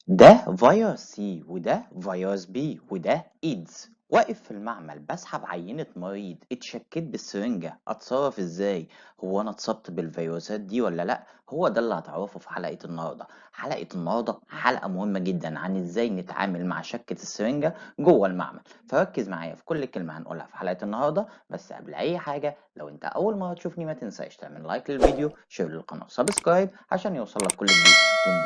ده فيروس سي وده فيروس بي وده ايدز. واقف في المعمل بسحب عينة مريض، اتشكيت بالسرنجة، اتصرف ازاي؟ هو انا اتصبت بالفيروسات دي ولا لا؟ هو ده اللي هتعرفه في حلقة النهاردة. حلقة النهاردة حلقة مهمة جدا عن ازاي نتعامل مع شكة السرنجة جوه المعمل، فركز معايا في كل كلمة هنقولها في حلقة النهاردة. بس قبل اي حاجة، لو انت اول مرة تشوفني ما تنساش تعمل like للفيديو، share للقناة، subscribe عشان يوصلك كل جديد.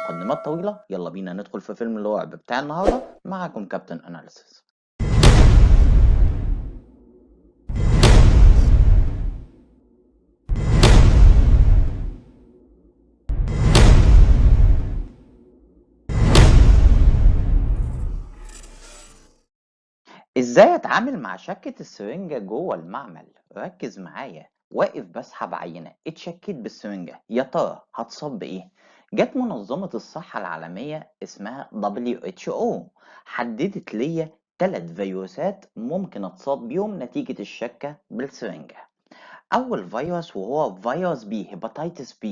والمقدمات طويلة، يلا بينا ندخل في فيلم الرعب بتاع النهاردة. معاكم كابتن اناليسيس. ازاي اتعامل مع شكة السرنجة جوه المعمل؟ ركز معايا. واقف بسحب عينة، اتشكيت بالسرنجة، يا ترى هتصاب بايه؟ جت منظمة الصحة العالمية اسمها WHO حددت ليا 3 فيروسات ممكن اتصاب بيهم نتيجة الشكة بالسرنجة. أول فيروس وهو فيروس بي، hepatitis B،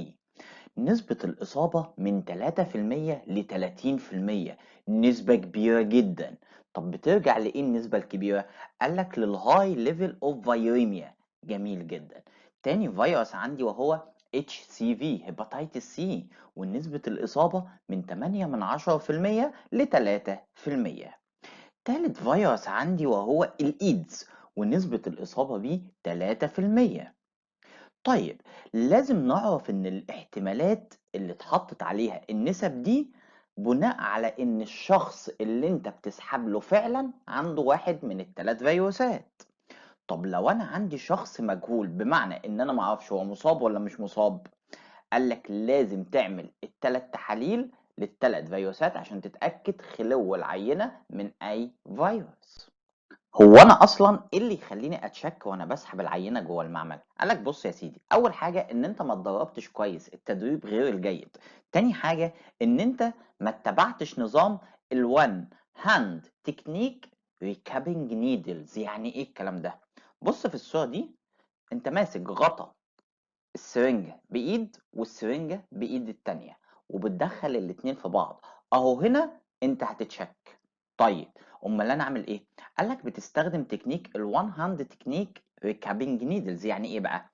نسبة الإصابة من 3% ل 30%، نسبة كبيرة جدا. طب بترجع لإيه النسبة الكبيرة؟ قالك لل high level of viremia. جميل جدا. تاني فيروس عندي وهو HCV، hepatitis C، ونسبة الإصابة من 8.1% ل 3%. تالت فيروس عندي وهو الإيدز، ونسبة الإصابة بيه 3%. طيب لازم نعرف إن الاحتمالات اللي اتحطت عليها النسب دي بناء على إن الشخص اللي أنت بتسحب له فعلا عنده واحد من التلات فيروسات. طب لو أنا عندي شخص مجهول، بمعنى إن أنا معرفش هو مصاب ولا مش مصاب، قالك لازم تعمل التلات تحاليل للتلات فيروسات عشان تتأكد خلو العينة من أي فيروس. هو أنا أصلاً إيه اللي يخليني أتشك وأنا بسحب العينة جوه المعمل؟ قالك بص يا سيدي، أول حاجة إن أنت ما اتدربتش كويس، التدريب غير الجيد. تاني حاجة إن أنت ما اتبعتش نظام ال one hand technique recapping needles. يعني إيه الكلام ده؟ بص في الصورة دي، أنت ماسك غطا السرنجة بإيد والسرنجة بإيد التانية، وبتدخل الاتنين في بعض. أهو هنا أنت هتتشك. طيب امال انا اعمل ايه؟ قالك بتستخدم technique ال one hand technique recapping needles. يعني ايه بقى؟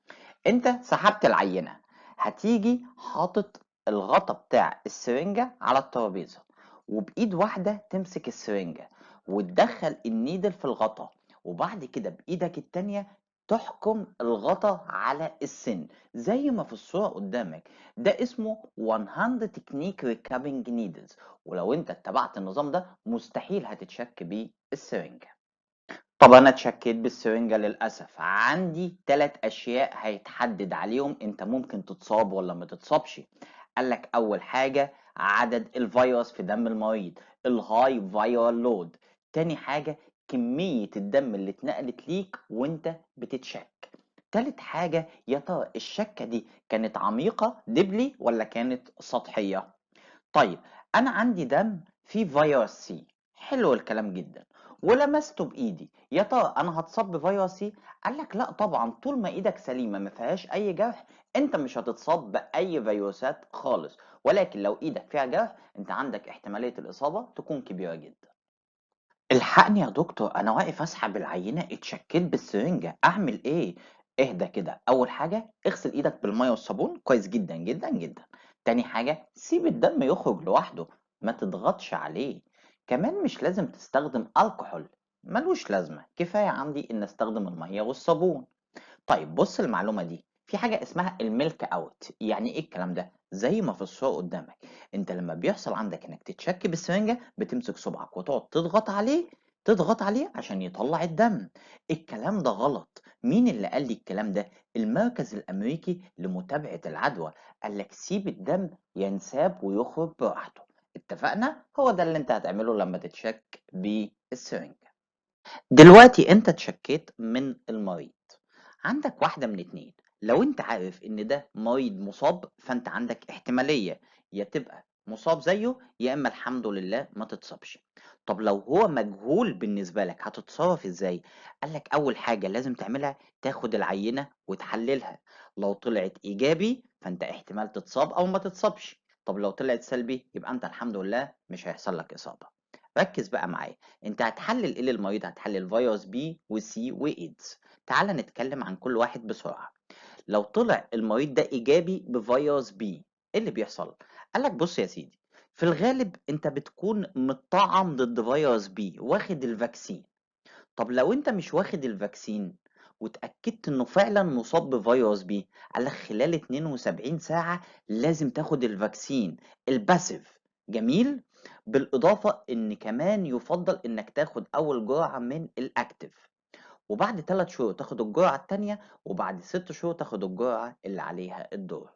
انت سحبت العينه، هتيجي حاطط الغطا بتاع السرنجه على الترابيزه، وبايد واحده تمسك السرنجه وتدخل ال needle في الغطا، وبعد كده بايدك التانية تحكم الغطا على السن زي ما في الصورة قدامك. ده اسمه one hand technique recapping needles، ولو انت اتبعت النظام ده مستحيل هتتشك بالسرنجة. طب انا اتشكيت بالسرنجة للأسف، عندي 3 اشياء هيتحدد عليهم انت ممكن تتصاب ولا ما تتصابش. قالك اول حاجة عدد الفيروس في دم المريض، ال high viral load. تاني حاجة كمية الدم اللي اتنقلت ليك وانت بتتشك. تالت حاجة يا ترى الشكة دي كانت عميقة deeply ولا كانت سطحية؟ طيب انا عندي دم فيه فيروس سي، حلو الكلام جدا، ولمسته بايدي، يا ترى انا هتصاب بفيروس سي؟ قال لك لا طبعا، طول ما ايدك سليمة ما فيهاش اي جرح انت مش هتتصاب باي فيروسات خالص، ولكن لو ايدك فيها جرح انت عندك احتمالية الاصابة تكون كبيرة جدا. الحقني يا دكتور، انا واقف اسحب العينة اتشكيت بالسرنجة، اعمل ايه؟ اهدى كده. اول حاجة اغسل ايدك بالمية والصابون كويس جدا جدا جدا. تاني حاجة سيب الدم يخرج لوحده، ما تضغطش عليه. كمان مش لازم تستخدم الكحول، ملوش لازمة، كفاية عندي ان استخدم المية والصابون. طيب بص المعلومة دي، في حاجة اسمها ال milk out. يعني ايه الكلام ده؟ زي ما في الصورة قدامك، انت لما بيحصل عندك انك تتشك بالسرنجة بتمسك صبعك وتقعد تضغط عليه، تضغط عليه عشان يطلع الدم. الكلام ده غلط. مين اللي قال لي الكلام ده؟ المركز الامريكي لمتابعة العدوى قال لك سيب الدم ينساب ويخرج براحته. اتفقنا؟ هو ده اللي انت هتعمله لما تتشك بالسرنجة. دلوقتي انت اتشكيت من المريض، عندك واحدة من اتنين. لو انت عارف ان ده مريض مصاب فانت عندك احتمالية يا تبقى مصاب زيه يا اما الحمد لله ما تتصابش. طب لو هو مجهول بالنسبة لك هتتصرف ازاي؟ قال لك اول حاجة لازم تعملها تاخد العينة وتحللها، لو طلعت ايجابي فانت احتمال تتصاب او ما تتصابش. طب لو طلعت سلبي يبقى انت الحمد لله مش هيحصل لك اصابه. ركز بقى معايا، انت هتحلل ايه للمريض؟ هتحلل فيروس بي وسي وايدز. تعال نتكلم عن كل واحد بسرعة. لو طلع المريض ده ايجابي بفيروس بي، ايه اللي بيحصل؟ قال لك بص يا سيدي، في الغالب انت بتكون متطعم ضد فيروس بي، واخد ال vaccine. طب لو انت مش واخد ال vaccine وتأكدت انه فعلا مصاب بفيروس بي، قال لك خلال 72 ساعة لازم تاخد ال vaccine ال passive. جميل. بالاضافة ان كمان يفضل انك تاخد اول جرعة من ال active، وبعد 3 شهور تاخد الجرعة التانية، وبعد 6 شهور تاخد الجرعة اللي عليها الدور.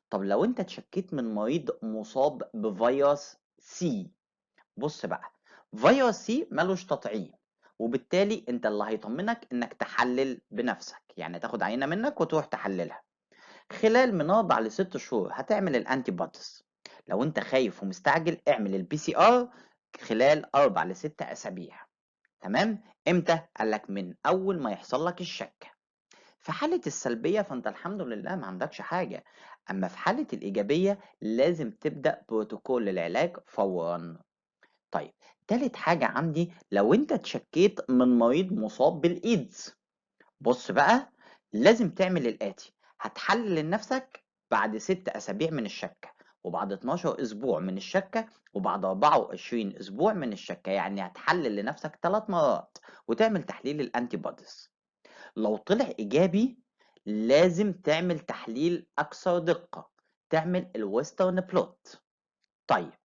طب لو انت اتشكيت من مريض مصاب بفيروس سي، بص بقى، فيروس سي ملوش تطعيم، وبالتالي انت اللي هيطمنك انك تحلل بنفسك، يعني تاخد عينة منك وتروح تحللها. خلال من 4 ل 6 شهور هتعمل ال antibodies. لو انت خايف ومستعجل اعمل ال PCR خلال 4 ل 6 اسابيع. تمام؟ امتى؟ قالك من اول ما يحصل لك الشك. في حالة السلبية فانت الحمد لله ما عندكش حاجة، اما في حالة الايجابية لازم تبدأ بروتوكول العلاج فورا. طيب تالت حاجة عندي، لو انت اتشكيت من مريض مصاب بالايدز، بص بقى لازم تعمل الاتي. هتحلل لنفسك بعد 6 اسابيع من الشكة، وبعد 12 اسبوع من الشكة، وبعد 24 اسبوع من الشكة، يعني هتحلل لنفسك 3 مرات وتعمل تحليل ال antibodies. لو طلع ايجابي لازم تعمل تحليل اكثر دقة، تعمل ال Western blot. طيب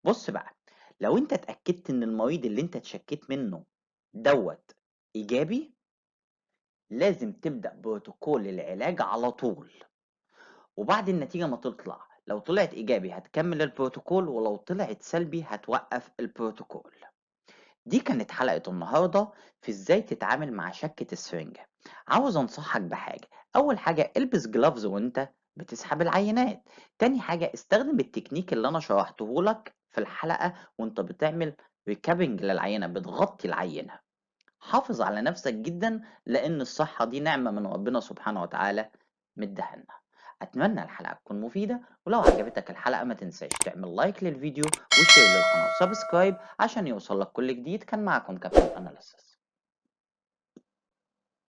بص بقى، لو انت اتأكدت ان المريض اللي انت اتشكيت منه دوت ايجابي، لازم تبدأ بروتوكول العلاج على طول. وبعد النتيجة ما تطلع، لو طلعت ايجابي هتكمل البروتوكول، ولو طلعت سلبي هتوقف البروتوكول. دي كانت حلقة النهاردة في ازاي تتعامل مع شكة السرنجة. عاوز انصحك بحاجة، اول حاجة البس gloves وانت بتسحب العينات. تاني حاجة استخدم التكنيك اللي انا شرحته لك في الحلقة وانت بتعمل recapping للعينة، بتغطي العينة. حافظ على نفسك جدا، لان الصحة دي نعمة من ربنا سبحانه وتعالى مديها لنا. اتمنى الحلقة تكون مفيدة، ولو عجبتك الحلقة ما تنساش تعمل like للفيديو و share للقناة و subscribe عشان يوصلك كل جديد. كان معكم كابتن اناليسيس.